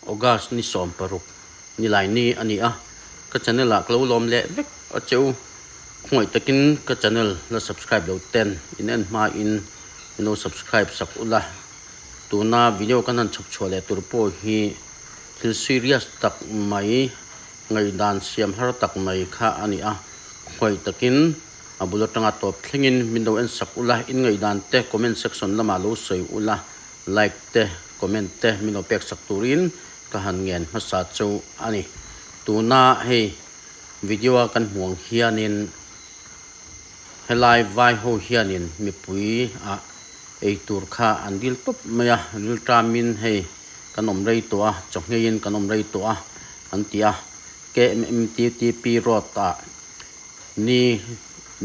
August ni 16 nilai ni a ni a, ka channel ah ka lo lawm leh vek a che u. Khawngaih takin ka channel la subscribe lo ten in en hma in min lo subscribe sak ula. Tuna video kan han chhawp chhuah leh tur pawh hi thil serious tak mai ngaihdan siam har tak mai kha a ni a, khawngaih takin a bul atanga tawp thlengin min lo en sak ula, in ngaihdan te comment section lamah lo sawi ula, like te comment te min lo pek sak turin ka han ngen hmasa chu a ni. Tuna hei video a kan hmuh ang hianin helai vai ho hianin mipui ah ei tur kha an dil tawp mai a, rilṭamin hei kan awm rei tawh a, chawhngeiin kan awm rei tawh a an ti a, KMMTTP road ah ni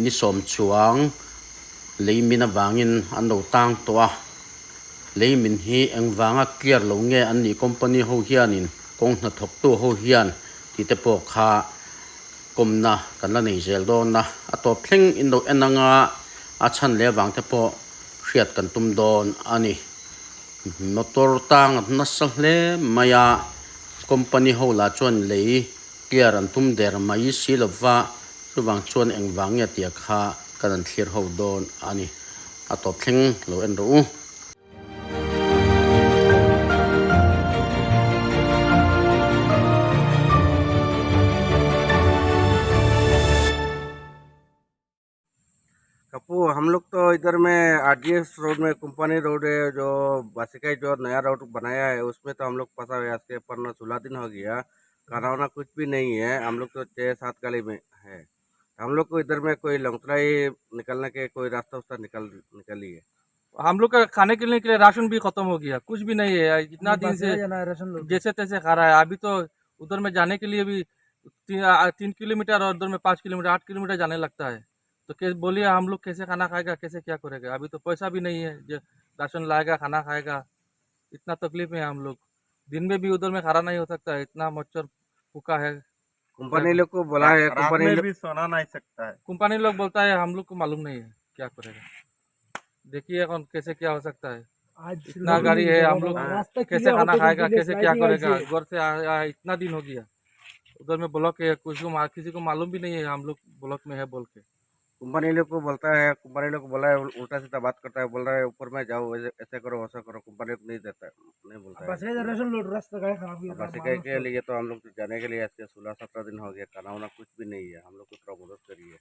ni sawm chuang lei min avangin an lo tang tawh a, lei min hi engvanga clear lo nge an nih company ho hianin kawng hnathawktu ho hian tih te pawh kha kawmna kan la nei zel dawn a, a tawp thleng in lo en anga a chhan leh avang te pawh hriat kan tum dawn a ni. Motor tang a nasa hle mai a, company ho lah chuan lei clear an tum der mai si lova, chuvang chuan engvang nge tih kha kan han thlir ho dawn a ni. A tawp thleng lo en rawh u. Kapoor हम लोग तो इधर में RDS road में company road है जो बासिकाई जो नया रोड बनाया है उसमें तो हम लोग फंसा हुआ है आज के 15-16 दिन हो गया, खाना वाना कुछ भी नहीं है। हम लोग तो 6-7 गाड़ी में है। हम लोग को इधर में कोई लंगतराई निकलने के कोई रास्ता उस्ता निकली है। हम लोग का खाने के लिए राशन भी खत्म हो गया, कुछ भी नहीं है। इतना दिन से जैसे तैसे खा रहा है। अभी तो उधर में जाने के लिए भी 3 किलोमीटर और उधर में 5 किलोमीटर 8 किलोमीटर जाने लगता है। तो कैसे बोलिए हम लोग कैसे खाना खाएगा, कैसे क्या करेगा। अभी तो पैसा भी नहीं है जो राशन लाएगा खाना खाएगा। इतना तकलीफ में है हम लोग। दिन में भी उधर में खाना नहीं हो सकता है, इतना मच्छर फूका है। कंपनी लोग को बोला है, रात कंपनी में लोग भी सोना नहीं सकता है। कंपनी लोग बोलता है हम लोग को मालूम नहीं है क्या करेगा। देखिए कौन कैसे क्या हो सकता है। आज इतना गाड़ी है, हम लोग रास्ता कैसे क्लियर खाना होते खाएगा, दिल्ली कैसे क्या स्लाइडिंग करेगा। आई घर से आया इतना दिन हो गया, उधर में ब्लॉक है, किसी को मालूम भी नहीं है हम लोग ब्लॉक में है बोल के। कंपनी लोग को बोलता है, कंपनी लोग को बोला है, उल्टा सीधा बात करता है, बोल रहा है ऊपर में जाओ, ऐसे करो वैसा करो, कंपनी लोग नहीं देता है, नहीं बोलता है। बस इधर राशन लोड रास्ता का खराब हो गया। बासिकाई के लिए तो हम लोग जाने के लिए आज के 16-17 दिन हो गया, खाना वाना कुछ भी नहीं है। हम लोग को थोड़ा मदद करिए।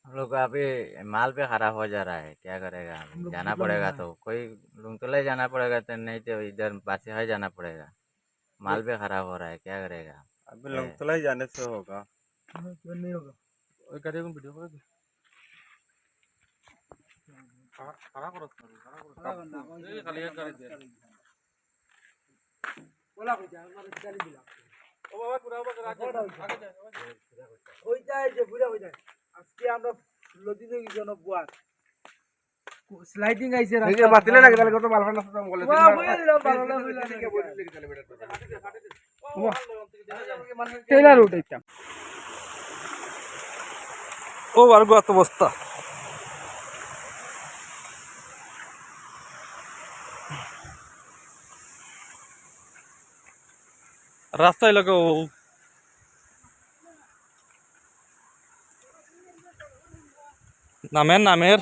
हम लोग का अभी माल पे खराब हो जा रहा है, क्या करेगा। हम लोग जाना प्रॉब्लम पड़ेगा है। तो कोई लुंगतला ही जाना पड़ेगा, तो नहीं तो इधर बासिहाई जाना पड़ेगा। माल पे खराब हो रहा है, क्या करेगा। अभी लंगतला ही जाने से होगा। क्यों नहीं होगा। ওই গাড়ি এখন ভিডিও করে দে। খাড়া করো, খাড়া করো। এই খালি এক গাড়ি দে। বলা কইতা আমার গালি দিলাম। ও বাবা, পুরা বাবা, আগে আগে যায়। ওইটাই যে বুড়া হয়ে যায়। আজকে আমরা নদীতে গেছি বুয়ার স্লাইডিং আইছে রাস্তা। বাতিলে লাগে তাহলে কত মাল ফান্ড আছে বলে বাহ, বলে দিলাম, ভালো না হইলো না। টেলার উঠাইতাম। ও বারগো এত বস্তা। রাস্তায় লাগে ও নামের নামের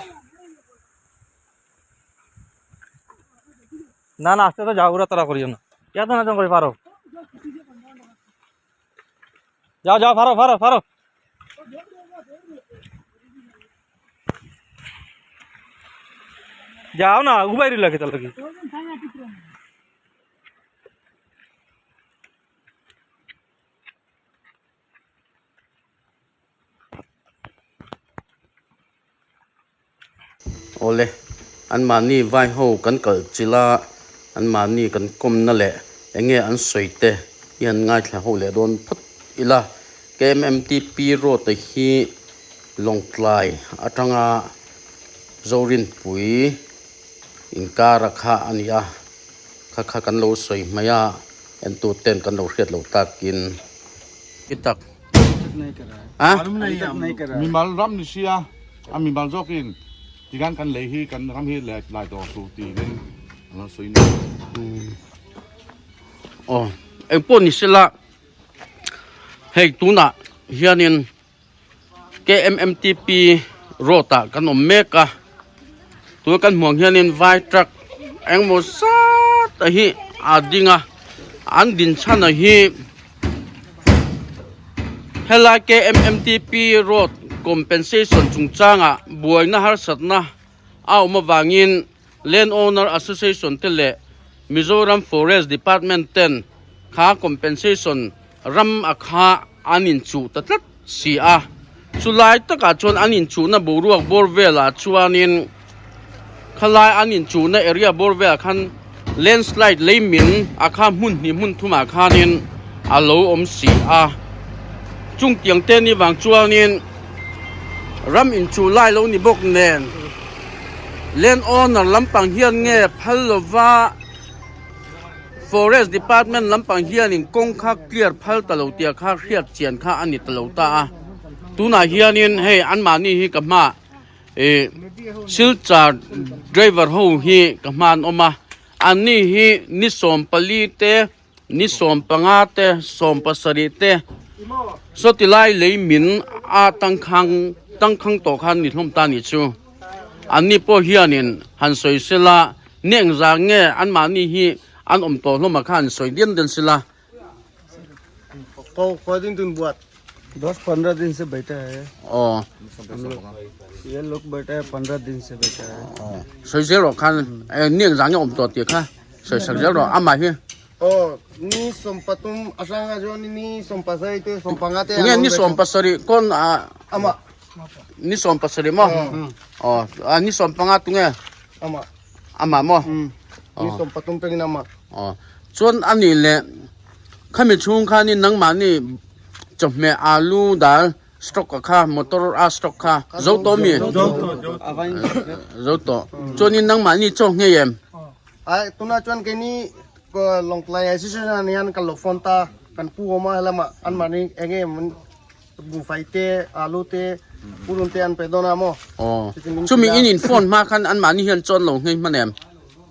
না না আস্তে তো যাও তারা করিও না, ইয়া তো না করি পারো, যাও যাও ফারো ফারো ফারো। যাও না উবাইরি লাগে তাহলে কি। Awle an mahni vai ho kan kal chila an mahni kan kawmna leh enge an sawi te hi an ngaithla ho leh dawn phawt ila. KMMTP road te hi Lawngtlai atanga Zorinpui inkar a kha a ni a, kha kha kan lo sawi hmai a, entu ten kan lo hriat lo takin i tak a mimal ram ni sia a mimal zawkin tigan kan lei hi kan ram hi lai lai tawh suh tiin an lo sawi ni. Aw engpawh ni sela hei tunah hianin K_M_M_T_P road ah kan awm mek a tuna kan hmuh ang hianin vai truck engemaw zat a hi a ding a an din chhan a hi helai K_M_M_T_P road compensation chungchangah buaina harsatna a awm avangin Land Owner Association te leh Mizoram Forest Department ten kha compensation ram a kha an inchuh ta tlat si a. Chulai takah chuan an inchuhna boruak bawr velah chuanin khalai an inchuhna area bawr velah khan landslide lei min a kha hmun hnih hmun thumah khanin a lo awm si a. Chungtiang te ni vang chuanin ram inchuh lai lo ni bawk nen. Land owner lampang hian nge phal lova forest department lampang hianin kawng kha clear phal ta lo tia kha hriat chian kha a ni ta lo ta a tunah hianin hei anmahni hi ka hma ih silchar driver ho hi ka hma an awm a anni hi ni 14 te Ni 15 te, 17 te sawti lai lei min a tangkhang tangkhang tawh khan ni hlawm ta nih chu. Anni pawh hianin han sawi sela ni engzah nge anmahni hi an awm tawh hlawm a kha han sawi diam diam sela. दस पंद्रह दिन से बैठा है Aw. ये लोग बैठा है पंद्रह दिन से बैठा है Aw. Sawi zel rawh khan ni engzah nge awm tawh tih kha sawi sak zel rawh amah hi. Aw ni sawmpathum atanga chuan ni sawmpasarih te sawmpanga te Nge ni 70 kawn ah ama ni 70 maw aw ah ni 15 tunge ama ama maw ni 73 tangin ama aw chuan ani leh khami chhung khanin nangmahni chawhmeh alu dal stock a kha motor a stock kha zo tawh mi zo tawh chuanin nangmahni chaw nghei em Ai tuna chuan keini Lawngtlai association hian kan lo phone ta kan pu awm a helama anmahni eng nge min buhfai te alu te purun te an pe dawn a maw aw chumi in in phone hma khan anmahni hian chawn lo nghei hman em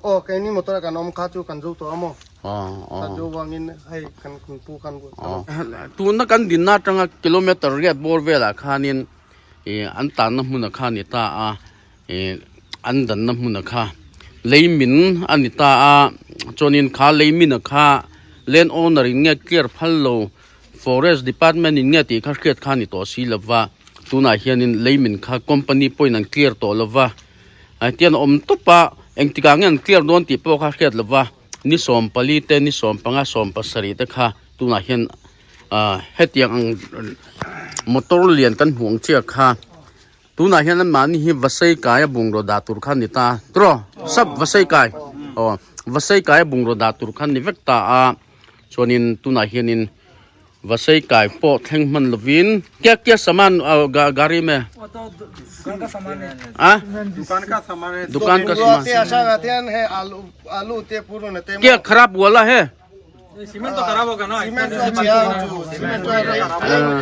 aw keini motor a kan awm kha chu kan zo tawh a maw aw aw zo vangin hei kan pu khan aw tuna kan dinna atanga kilometer riat bawr velah khanin ih an tanna hmunah khan a ni ta a. Ih an danna hmun a kha lei min a ni ta a chuanin kha lei min a kha land owner in nge clear phal lo forest department in nge tih kha hriat kha a ni tawh si lova tunah hianin lei min kha company pawhin an clear tawh lova tian a awm tawp a engtikah nge an clear dawn tih pawh kha hriat lova ni 14 te ni 15 17 te kha tunah hian ah hetiang ang motor lian kan hmuh ang chiah kha. Tunah hian anmahni hi Vasei kaia bungraw dah tur kha ni ta tawh sap Vasei kai aw Vasei kaia bungraw dah tur kha ni vek ta a chuanin tunah hianin Vasei kai pawh thleng hman lovin kia kia saman gari me a dukan ka saman kia kharap wala he. Cement to kharab hoga na cement chu a chhia ang chu cement chu a rei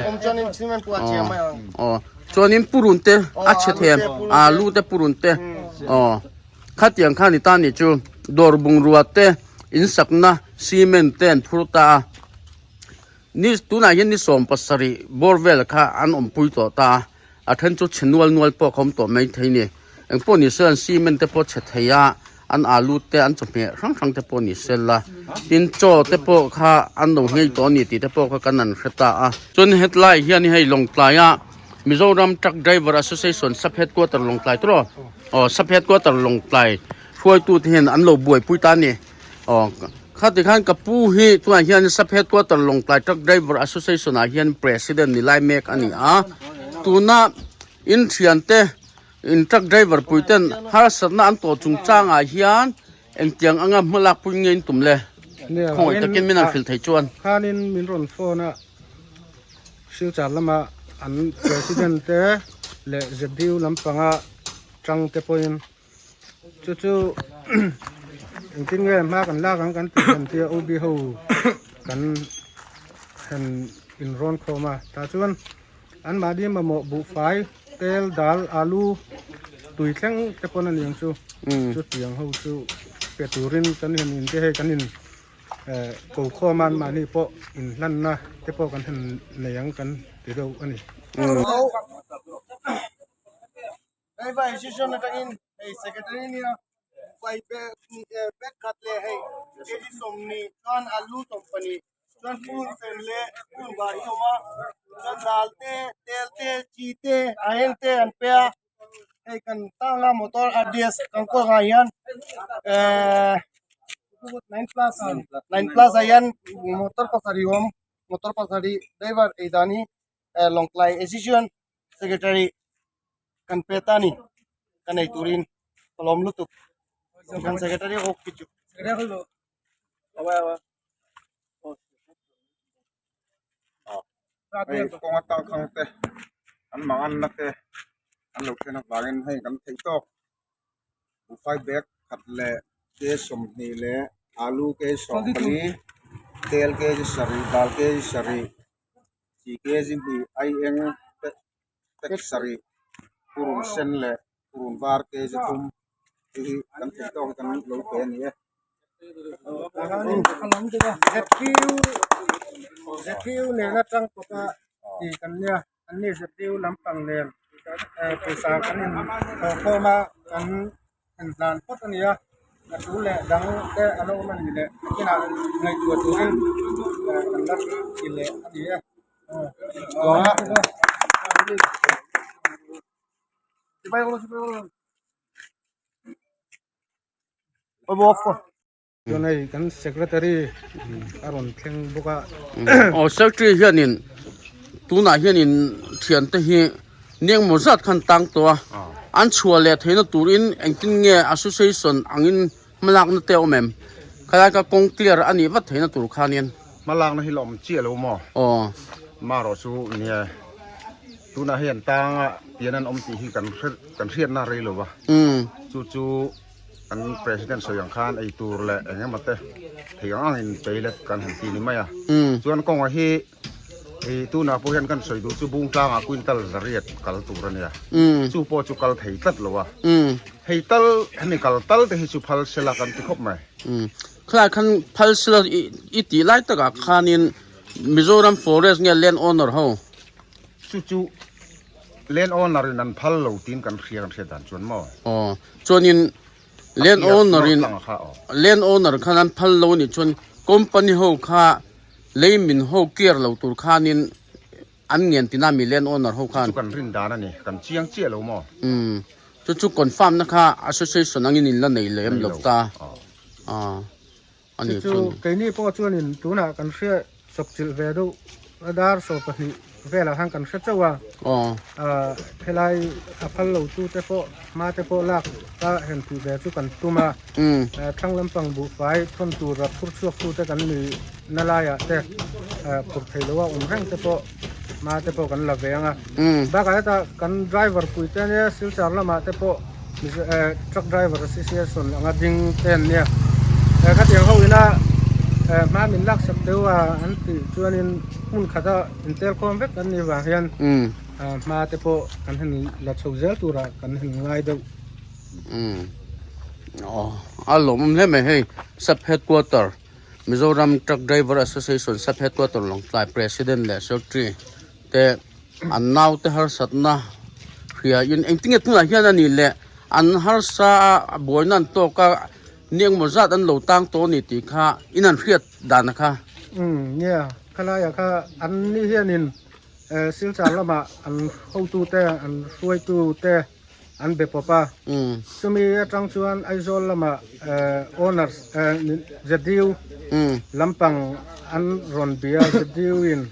awm chuanin cement pawh a chhia mai ang aw chuanin purun te a chhe thei em alu te purun te aw khatiang khan i tan nih chu dawr bungrua te in sakna cement te an phur ta a ni tunah hian ni 17 bawr vel kha an awmpui tawh ta a A then chu chhe nual nual pawh ka awm tawh mai thei ni. Engpawh ni se an cement te pawh chhe thei a, an alu te an chawhmeh hrang hrang te pawh ni se la. Tin chaw te pawh kha an lo nghei tawh a ni tih te pawh kha kan an hre ta a. Chuan hetlai hian hei Lawngtlai a Mizoram Truck Driver Association Sub Headquarter Lawngtlai tawh aw Sub Headquarter Lawngtlai hruaitu te hian an lo buaipui ta a ni. Aw khati khan ka pu hi tunah hian sub headquarter Lawngtlai Truck Driver Association ah hian president ni lai mek a ni a tuna in thiante in truck driver pui ten harsatna an tawh chungchang ah hian engtiang anga hma lak pui nge in tum le khawngaih takin min han hrilh thei chuan. Khanin min rawn phone a Silchar lama an president te leh ZDU lampanga tang te pawhin Chu chu engtin nge hma kan lak ang kan tih han tia OB ho kan han inrawn khawm a tah chuan anmahni mamawh buhfai tel dal alu tui thleng te pawn a ni ang chu chutiang ho chu pe turin kan han in te hei kan in. Ko khawm an mahni pawh inhlanna te pawh kan han nei ang kan ti deuh a ni. Driver association atangin hei secretary nia buhfai bag khat leh hei kg 20 chuan alu 20 chuan purun sen leh purun var hi a awm a chuan dal te tel te chi te aieng te an pe a hei kan tanga motor rds kan kawngah hian ehh 9 plus ah hian motor pasarih a awm motor pasarih driver ei dan hi Lawngtlai association secretary kan pe ta a ni ka nei turin ka lawm lutuk kan secretary ho khi chu. Hei kawng atang khang te an mang an na te an lo thlen avangin hei kan theih tawk buhfai bag khat leh ke 20 leh alu ke 14 tel kg 7 dal kg 7 chi kg 2 ai eng pack 7 purun sen leh purun var kg 3 te hi kan theih tawk hi kan lo pe a ni e. ZPU nena tang kawta tih kan nia an ni ZPU lampang nen pawisa kan in thawhkhawm a kan inhlan phawt a ni a a tul leh dang te a lo awm a ni leh nakinah ngaihtuah turin kan la ti leh a ni e. Chuan hei kan secretary a rawn thleng bawk a. Aw secretary hianin tunah hianin thiante hi ni engmaw zat khan tang tawh a, an chhuah leh theihna turin engtin nge association angin hmalakna te a awm em? Khalai kha kawng clear a nih vat theihna tur khanin. Hmalakna hi la awm chiah lo maw? Aw. Marawh chu nia tunah hian tanga pian an awm tih hi kan hre kan hriatna rei lo va. Chu chu. Kan President sawi ang khan ei tur leh eng emaw te thei ang angin pei let kan han ti ni mai a. Chuan kawnga hi i tunah pawh hian kan sawi duh chu Bungtlangah quintal zariat kal tur a nia. Chu pawh chu kal thei tlat lo a. Hei tal hemi kal tal te hi chu phal sela kan ti khawp mai. Khalai khan phal sela i tih lai takah khanin Mizoram Forest nge Land Owner ho? Chu chu Land owner in an phal lo tiin kan hria kan hriat dan chuan maw? Aw, chuanin land owner in land owner khan an phal lo anih chuan company ho kha lei min ho clear lo tur khanin an ngen tina mi land owner ho khan. Chu kan rin dan a ni, kan chiang chiah lo maw? Umm, chu chu confirm na kha association angin in la nei lem lo ta. Aw. A ni Chu chu keini pawh chuanin tunah kan hria chawp chilh ve deuh a dar 20 velah khan kan hre chauh a. Aw. Helai a phal lo tu te pawh hma te pawh lak a hen tih ve chu kan tum a. Thlang lampang buhfai thawn tur a phur chhuak tu te kan ni na laiah te phur thei lo a awm reng te pawh hma te pawh kan la ve ang a. Bakah hetah kan driver pui te ania Silchar lamah te pawh truck driver association anga ding te an nia. Khatiang ho ina hma min lak sak deuh a an tih chuanin hmun khata intel khawm vek an nih vang hian hma te pawh kan han la chho zel turah kan han ngai deuh. A lawmawm hle mai hei sub headquarter. Mizoram Truck Driver Association Sub Headquarter Lawngtlai President leh Secretary te an naute harsatna hria in engtinge tunah hian a nih leh an harsa a buaina an tawk a ni engmaw zat an lo tang tawh a ni tih kha in an hriat dan a kha. Umm nia khalaiah kha an ni hianin Silchar lamah an hotute an hruaitute an be pawp a, chumi atang chuan Aizawl lamah owners ZDU lampang an rawn bia ZDU in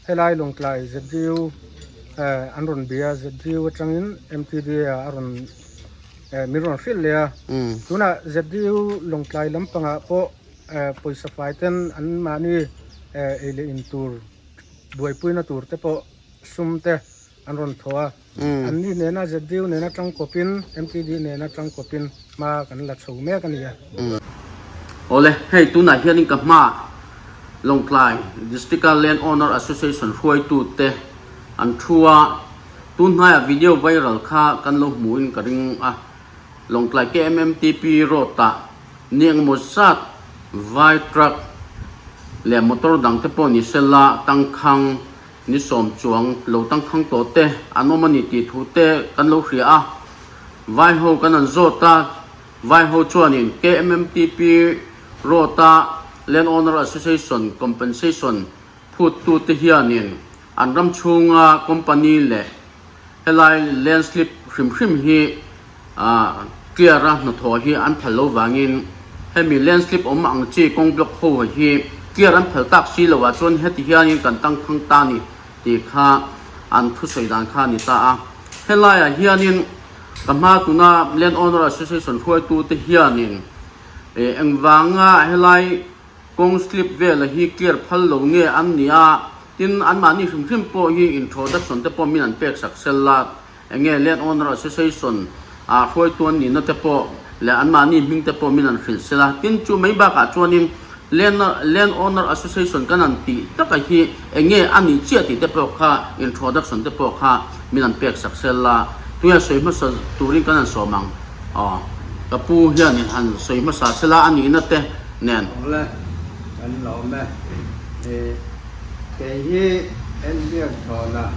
helai Lawngtlai ZDU an rawn bia ZDU atangin MTDA ah a rawn min rawn hrilh leh a, tunah ZDU Lawngtlai lampangah pawh pawisa fai ten an mahni ei leh in tur buaipuina tur te pawh sum te an rawn thaw a. An ni nena ZDU nena tangkawpin MTD nena tangkawpin hma kan la chho mek a ni a. Awle, hei tunah hianin ka hma Lawngtlai District-a Land Owner Association hruaitute an thu a, tun hnaiah video viral kha kan lo hmuhin ka ring a, Lawngtlai KMMTP road-ah ni engemaw zat vai truck. leh motor dang te pawh ni sela tangkhang ni sawm chuang lo tangkhang tawh te an awm a ni tih thu te kan lo hria a. Vai ho kan an zawt a, vai ho chuanin KMMTP road a Land Owner Association compensation phut tute hianin an ram chhunga company leh helai landslip hrim hrim hi clear a hnathawh hi an phal lo vangin hemi landslip awm ang chi kawng block ho hi clear an phal tak si loh ah chuan heti hianin kan tangkhang ta ni tih kha an thusawi dan kha a ni ta a. Helaiah hianin ka hma tuna Land Owner Association hruaitute hianin engvanga helai Kawng slip vela hi clear phal lo nge an ni a, tin anmahni hrim hrim pawh hi introduction te pawh min an pek sak sel la, enge Land Owner Association ah hruaitu an nihna te pawh leh anmahni hming te pawh min an hrilh sel a, tin chu mai bakah chuanin Land Land Owner Association kan an tih taka hi enge a nih chiah tih te pawh kha introduction te pawh kha min an pek sak sel la, tunge sawi hmasa turin kan an sawm ang aw ka pu hianin han sawi hmasa sela a nihna te. nen. Awle, kan lawm e. I kei hi Enbiak Chhawna,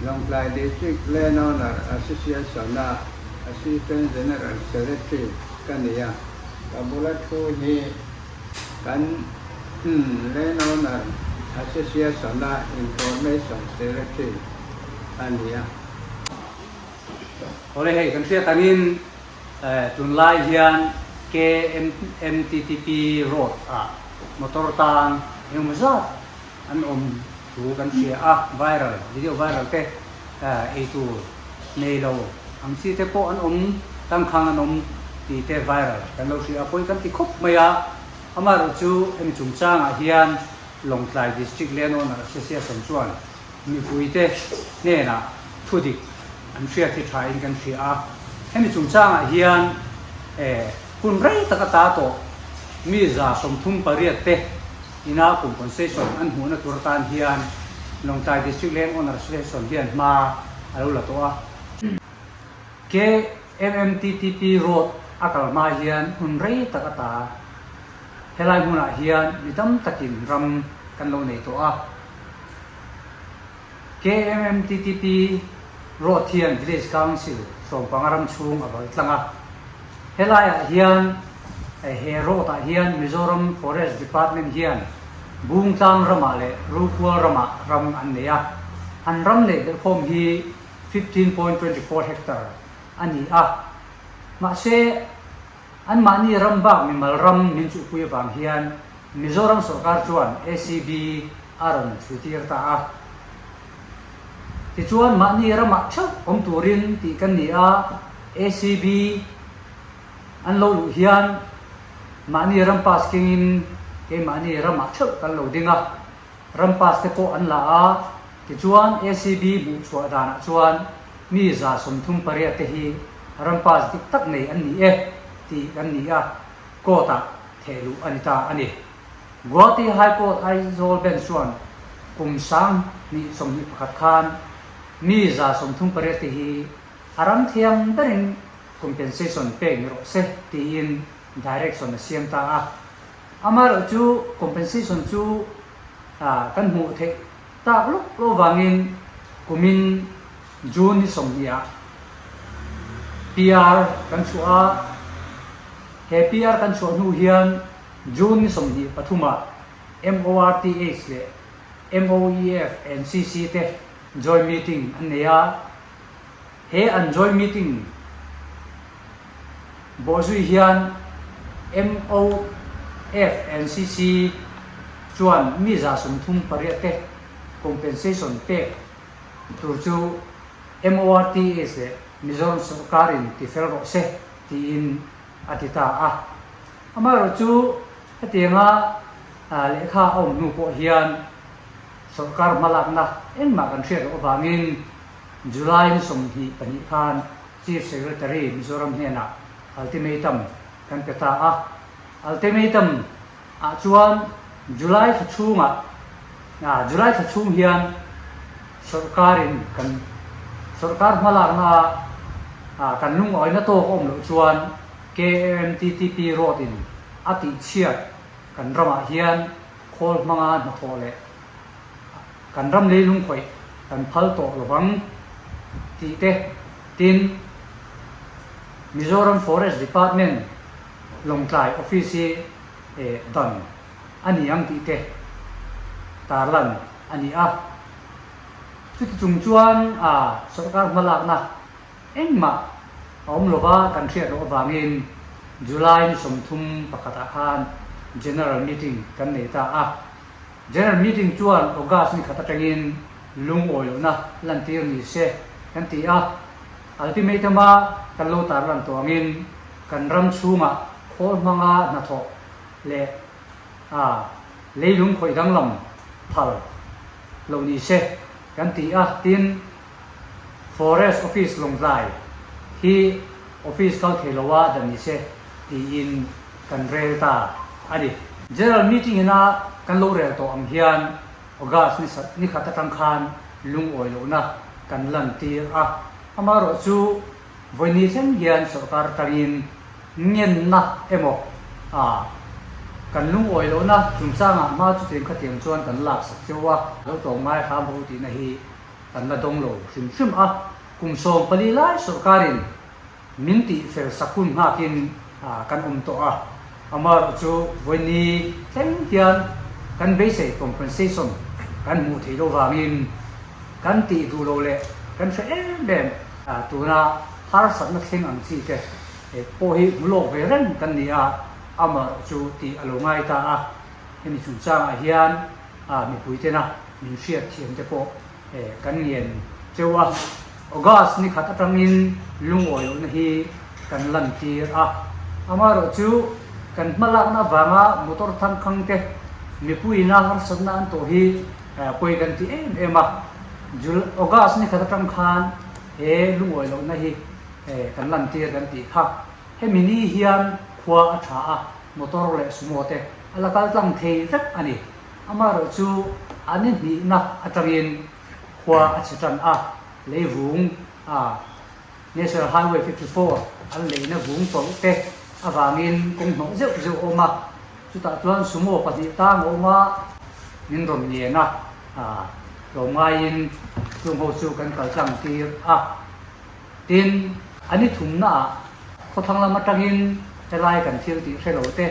Lawngtlai District Landowner Association-a Assistant General Secretary ka ni a. Ka bula thu hi kan Landowner Association-a Information Secretary a ni a. Awle hei kan hriat angin Tunlai hian KMMTTP road ah motor tang engemaw zat an awm thu kan hria a, viral video viral te ei tur nei lo ang chi te pawh an awm, tangkhang an awm tih te viral kan lo hria a, pawi kan ti khawp mai a, amaherawh chu hemi chungchangah hian Lawngtlai District Land Owner Association chuan Mipuite hnenah thudik an hriat hi thain kan hria a, hemi chungchangah hian hun rei tak ata tawh mi 38 te ina compensation an hmuhna tur atan hian Lawngtlai District Land Owner Association hian hma a lo la tawh a. KMMTTP Road a kal hma hian hun rei tak ata helai hmunah hian mi tam takin ram kan lo nei tawh a. KMMTTP Road hian Village Council 15 ram chhung a bal tlang a. Helaiah hian he road ah hian Mizoram Forest Department hian Bungtlang ramah leh Rukual ramah ram an nei a. An ram neih belhkhawm hi 15.24 hectare a ni a. Mahse, anmahni ram bak mimal ram min chuhpui avang hian Mizoram sawrkar chuan ACB a rawn chhuitir ta a. Tichuan mahni ramah theuh awm turin tih kan ni a, ACB an lo luh hian mahni ram pass kengin keimahni ramah theuh kan lo ding a, ram pass te pawh an la a, tichuan ACB hmuhchhuah danah chuan mi 38 te hi ram pass dik tak nei an ni e tih kan ni a, court ah theh luh a ni ta a ni. Guwahati High Court Aizawl Bench chuan kum 2021 khan mi 38 te hi a ram thiam berin compensation pek ni rawh se tiin direction a siam ta a. Amaherawh chu compensation chu kan hmuh theih tak lawk lo vangin kumin June ni 20 ah PR kan chhuah a. He PR kan chhuah hnu hian June ni 23 ah MORTH leh MOEF NCC te joint meeting an nei a. He an joint meeting bawhzui hian MOF NCC chuan mi 38 te compensation pek tur chu MORTH leh Mizoram sawrkarin tifel rawh se tiin a ti ta a. Amaherawh chu hetianga lehkha a awm hnu pawh hian sawrkar hmalakna engmah kan hriat loh avangin July ni 22 khan Chief Secretary Mizoram hnenah ultimatum kan pe ta a. Ultimatum ah chuan July thla chhungah July thla chhung hian sawrkarin kan sawrkar hmalakna ah kan lungawina tawk a awm loh chuan KMTTP road in a tihchhiat kan ramah hian. khawl hmanga hnathawh leh kan ram leilung khawih kan phal tawh lovang tih te tin Mizoram Forest Department Lawngtlai Office hi dan a ni ang tih te tarlan a ni a. Chuti chung chuan sawrkar hmalakna engmah a awm lova kan hriat loh avangin July ni 31 ah khan General Meeting kan nei ta a. General Meeting chuan August ni khat atangin lungawi lohna lantir ni se kan ti a. Ultimatum a kan lo tarlan tawh angin kan ram chhungah khawl hmanga hnathawh leh a leilung khawih danglam phal lo ni se kan ti a, tin Forest Office Lawngtlai hi office kal thei lo a dan ni se tiin kan rel ta a ni. General Meeting ina kan lo rel tawh ang hian August ni khat atang khan lungawi lohna kan lantir a, amaherawh chu vawini thleng hian sawrkar atangin ngenna emaw a kan lungawi lohna chungchangah hma chutiang khatiang chuan kan laksak cheu a, lo tlawm ngai hram ho tihna hi kan la dawng lo hrim hrim a, kum 14 lai sawrkarin Min tih fel sak hun nghakin kan awm tawh a, amaherawh chu vawiini thleng hian kan beisei compensation kan hmuh theih loh vangin kan tih duh loh leh kan hre em em. Tuna harsatna thleng ang chi te pawh hi hmu lawk ve reng kan ni a, amaherawh chu tih a lo ngai ta a, hemi chungchangah hian mipui tena min hriat thiam te pawh Kan ngen cheu a, August ni khat atangin lungawi lohna hi kan lantir a. Amaherawh chu kan hmalakna avanga motor thangkhang te mipuiina harsatna an tawh hi pawi kan ti em em a. Jul August ni khat atang khan he lungawi lohna hi kan lantir kan tih kha. Hemi ni hian khua a tha a, motor leh sumo te a la kal tlang thei vek a ni. Amaherawh chu a ni hnihna atangin khua a chhe tan a, lei vung a National Highway 54 an leina vung tawlh te avangin kawng hnawh zeuh zeuh a awm a, chutah chuan sumo pahnih tang a awm a, min rawn ngen a, tlawmngaiin chung ho chu kan kal tlang tir a. Tin, a ni thumnaah khawthlang lam atangin helai kan thil tih hre lo te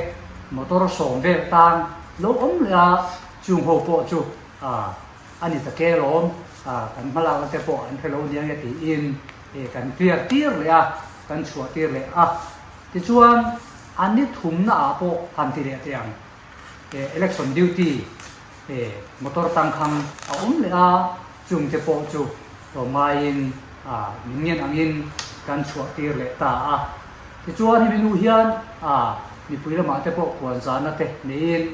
motor sawm vel tan lo awm leh a, chung ho pawh chu a ni ta ke lawm, kan hmalakna te pawh an hre lo nia nge tiin kan clear tir leh a, kan chhuah tir leh a. Tichuan, a ni thumnaah pawh han ti leh teh ang, election duty motor tangkhang a awm leh a, chung te pawh chu tlawmngaiin min ngen angin kan chhuah tir leh ta a. Tichuan hemi hnu hian mipui lamah te pawh puan zahna te neiin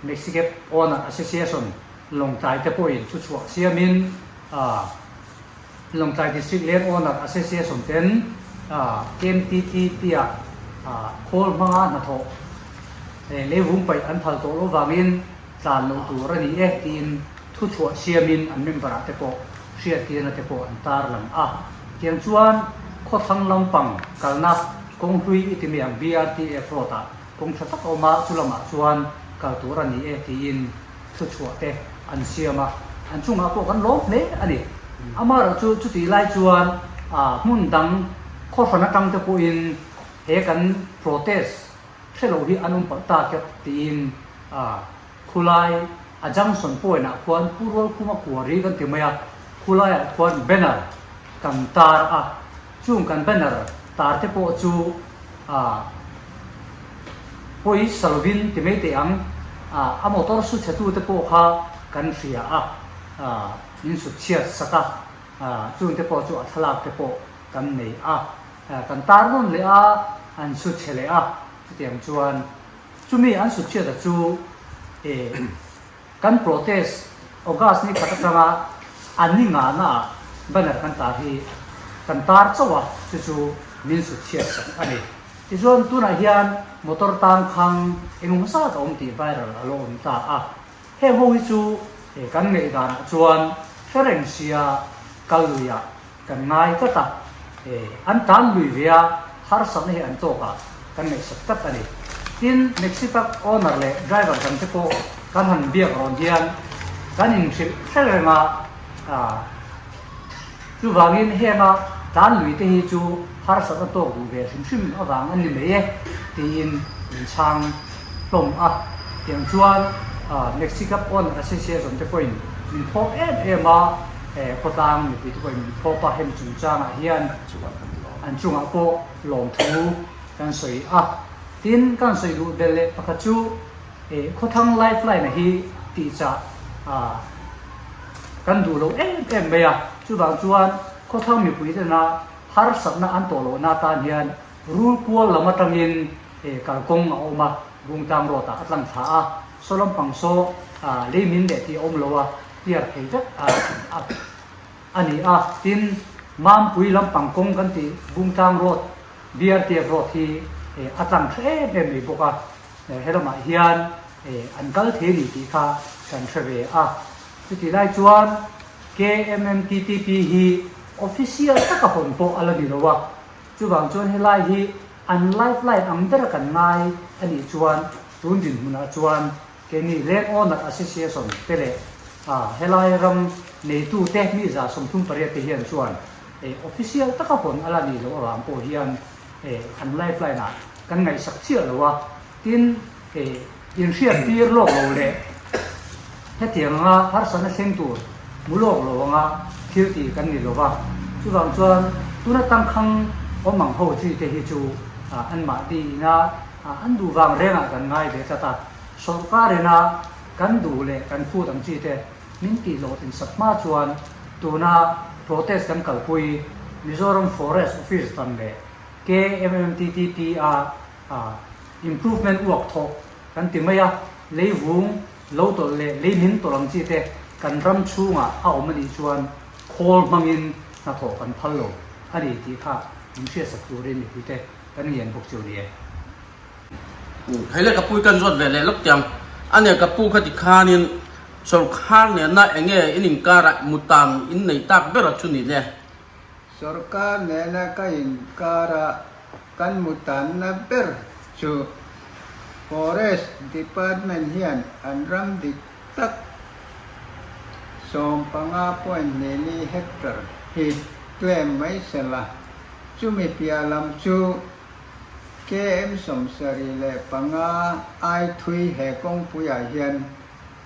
Mexicab Owner Association Lawngtlai te pawhin thu chhuah siamin Lawngtlai District Land Owner Association ten KMTT tia khawl hmanga hnathawh leivung paih an phal tawh loh vangin tlan loh tur a ni e tiin Thuchhuah siamin an member ah te pawh hriattirna te pawh an tarlang a. Tiang chuan khawthlang lampang kalna kawng hlui i ti mai ang BRTF road ah kawng tha tak a awm a, chu lamah chuan kal tur a ni e tiin thuchhuah te an siam a, an chungah pawh kan lawm hle a ni. Amaherawh chu chutih lai chuan hmun dang khawhran atang te pawhin he kan protest hre lo hi an awm palh ta kep tiin Khulai a junction point ah khuan Pu Rualkhuma Kuari kan ti mai a, khulai ah khuan banner kan tar a, chung kan banner tar te pawh chu ah pawi sa lovin ti mai teh ang, ah a motor su chhe tu te pawh kha kan hria a, ah min sut chhiat sak a, ah chung te pawh chu a thlalak te pawh kan nei a, kan tar nawn leh a, an su chhe leh a, chutiang chuan. Chumi an sutchhiata chu e kan protest August ni khat atanga a ni ngana ah banner kan tar hi kan tar chauh a, chu chu min sutchhiat sak a ni. Tichuan tunah hian motor tangkhang engemaw zat a awm tih viral a lo awm ta a, heng ho hi chu e kan ngaihdanah chuan hre reng sia kal luiah Kan ngai tlat a, e, an tan lui ve a, harsatna hi an tawk a, kan ngaihsak tlat a ni. Tin, Maxi Truck owner leh driver dang te pawh kan han biak rawn hian kan inhrilh hre reng a, chuvangin henga tlan lui te hi chu harsatna tawk duh ve hrim hrim avang an ni mai e tiin min chhang hlawm a. Tiang chuan Mexicup Owner Association te pawhin min phawp em em a, khawtlang mipui te pawhin min phawp a, hemi chungchangah hian an chungah pawh lawmthu kan sawi a. Tin, kan sawi duh belh leh pakhat chu Khawthang Lifeline a hi tihchah kan duh lo em em mai a, chuvang chuan Khawthang mipui tena harsatna an tawh lohna atan hian rul kual lam atangin kalkawng a awm a, Bungtlang road ah a tlang thla a, saw lampang saw leimin leh tih a awm lo a, clear thei vek a ni a. Tin, Mampui lampang kawng kan tih Bungtlang road, BRTF road hi a tlang tha em em mai bawk a, he lamah hian an kal thei a ni tih kha kan hre ve a. Chutih lai chuan KMMTTP hi official taka hawn pawh a la ni lo a, chuvang chuan helai hi an lifeline ang bera kan ngai a nih chuan tun dinhmunah chuan keini Land Owner Association te leh helai ram neitute mi 38 te hian chuan official taka hawn a la nih loh avang pawh hian an lifeline ah kan ngaihsak chiah lo a, tin inhriat tir lawk lo leh hetiang anga harsatna thleng tur hmu lawk lo anga thil tih kan ni lo va, chuvang chuan tuna tangkhang awm ang ho chi te hi chu anmahni ina an duh vang rengah kan ngai ve tlat a, sawrkar ina kan duh leh kan phut ang chi te min tih loh insak hma chuan tuna protest kan kalpui Mizoram Forest Office dan leh KMMTTP a improvement uak thawh kan ti mai a, leivung lo tawlh leh leimin tawlh ang chi te kan ram chhungah a awm a nih chuan khawl hmangin hnathawh kan phal lo a ni tih kha min hriatsak turin mipuite kan ngen bawk chu a ni e. Hei le ka pu kan zawt ve leh lawk tiang a nia ka pu kha tikhanin sawrkhar nena enge in inkarah mutan in nei tak ber a chu ni le. Sawrkar nena ka inkara kan mutanna ber chu Forest Department hian an ram dik tak 15.24 hectare hi claim mai sela, chumi piah lam chu KM 75 ai thui he kawngpuiah hian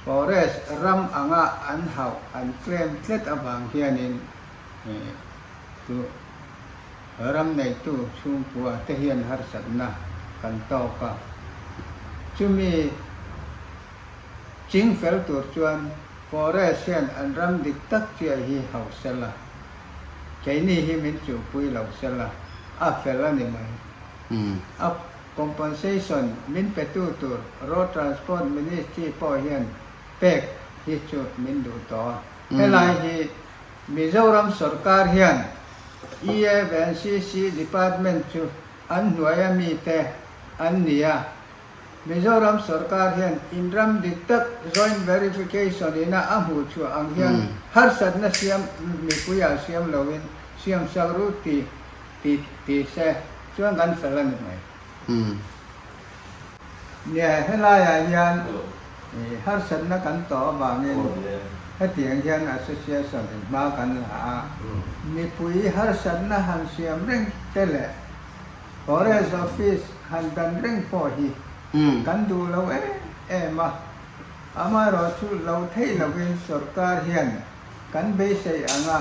Forest ram anga an hauh an claim tlet avang hianin chu ram neitu chhungkua te hian harsatna kan tawk a. Chumi ching fel tur chuan Forest hian an ram dik tak chiah hi hauh sela. Keini hi min chuhpui lo sela, a fel a ni mai. A compensation min petu tur Road Transport Ministry pawh hian pek hi chu min duh tawh a. Helai hi Mizoram sorkar hian EAVNCC department chu an hnuaia mite an ni a. Mizoram sorkar hian inram dik tak joint verification ina a hmuh chhuah ang hian harsatna siam mipuiah siam loin siam sak ru ti ti ti se chuan kan fel a ni mai. Nia helaiah hian harsatna kan tawh avangin hetiang hian association in hma kan la a, mipui harsatna han siam reng te leh Forest Office han dan reng pawh hi kan duh lo em em a, amaherawh chu lo theih lovin sorkar hian kan beisei anga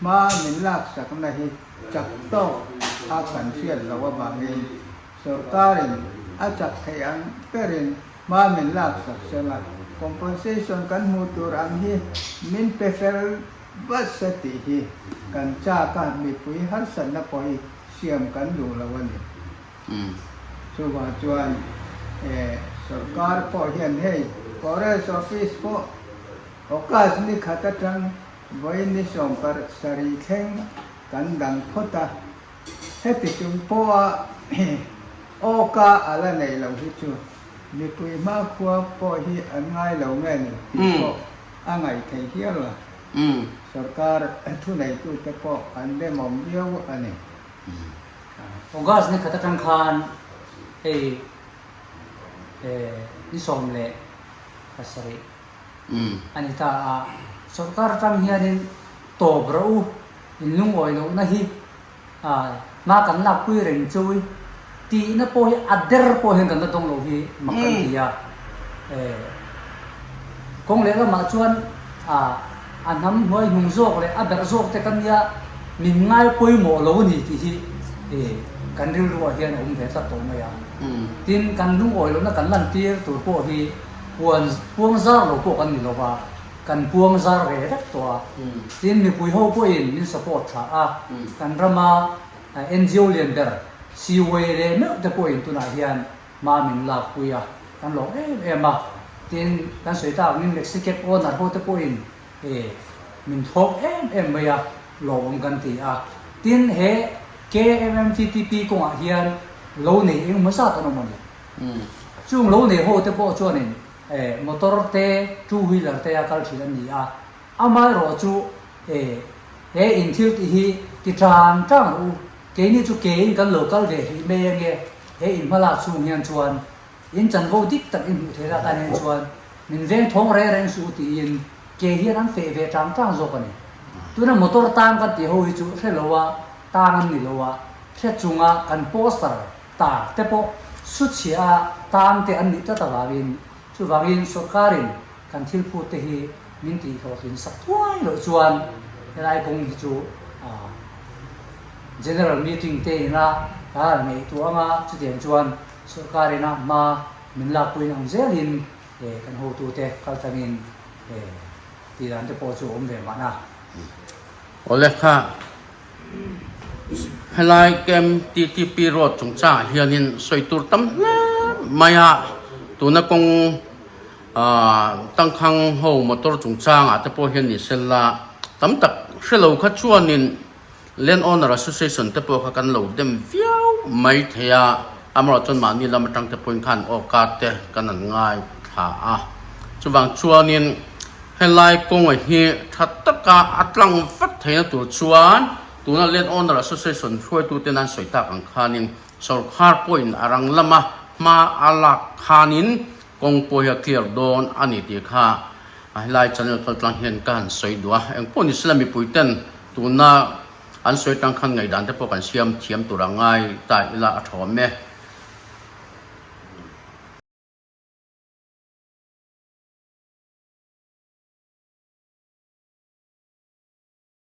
hma min laksakna hi chak tawk a kan hriat loh avangin sorkarin a chak theih ang berin hma min laksak sela compensation kan hmuh tur ang hi min pe fel vat se tih hi kan chak a, mipui harsatna pawh hi siam kan duh lo a ni. Chuvang chuan sorkar pawh hian hei Forest Office pawh August ni khat atang vawiin ni 17 thleng kan dang phawt a, heti chung pawha awka a la neih loh hi chu mipui hmakhua pawh hi an ngai lo nge ni tih pawh a ngaih theih hial a. Sorkar thuneitute pawh an demawm viau a ni. August ni khat atang khan hei ni sawm leh. pasarih a ni ta a. Sawrkar atang hianin tawp rawh u, in lungawi lohna hi hma kan lakpui reng chu i tihna pawh hi a der pawh hian kan la dawng lo hi mak kan ti a. Kawng lehlamah chuan a hnam hnuai hnung zawk leh a berh zawk te kan nia min ngai pawimawh lo a ni tih hi kan rilruah hian a awm ve tlat tawh mai a. Tin, kan lungawi lohna kan lantir tur pawh hi puan puang zar lo pawh kan ni lo va, kan puang zar ve vek tawh a. Tin, mipui ho pawhin min support tha a, kan rama NGO lian ber Siwei leh meuh te pawhin tunah hian hma min lakpui a, kan lawm em em a. Tin, kan sawi tak angin Maxi Cab owner ho te pawhin min thlawp em em mai a, lawmawm kan ti a. Tin, he KMMTTP kawngah hian lo nei engemaw zat an awm a ni. Chung lo nei ho te pawh chuanin motor te, two wheeler te a kal thin an ni a. Amaherawh chu he in thil tih hi ti tang tang rawh u, keini chu kein kan lo kal ve hlih mai ange, he in hmalak chhung hian chuan in chanvo dik tak in hmuh theih lak atan hian chuan min veng thawng reng reng suh u tiin ke hian an feh ve tang tang zawk a ni. Tuna motor tang kan tih ho hi chu hre lo a, tang an ni lo a, hre chunga kan poster tar te pawh su chhia a tang te an nih tlat avangin chuvangin sawrkarin Kan thil phut te hi min tih hlawhtlin sak thuai loh chuan helai kawng hi chu General Meeting te ina kan ngaihtuah anga chutiang chuan sorkar ina hma min lakpuiin ang zelin kan hotute kal tlangin tih dan te pawh chu a awm ve mahna. Awle kha helai camp TTP road chungchangah hianin sawi tur tam hle mai a, tuna kawng Ahh tangkhang ho motor chungchangah te pawh hian ni sel la, tam tak hre lo kha chuanin Land Owner Association te pawh kha kan lo dem viau mai thei a, amaherawh chuan mahni lam atang te pawhin khan awka te kan an ngai thla a. Chuvang chuanin helai kawnga hi tha taka a tlang vat theihna tur chuan tuna Land Owner Association hruaituten an sawi tak ang khanin sorkar pawhin a rang lama hma a lak khanin Kawng pawh hi a clear dawn a ni tih kha helai channel kal tlang hian ka han sawi duh a, engpawh ni sela mipui ten tuna an sawi tang khan ngaihdan te pawh kan siam thiam tur a ngai ta ila a tha awm e.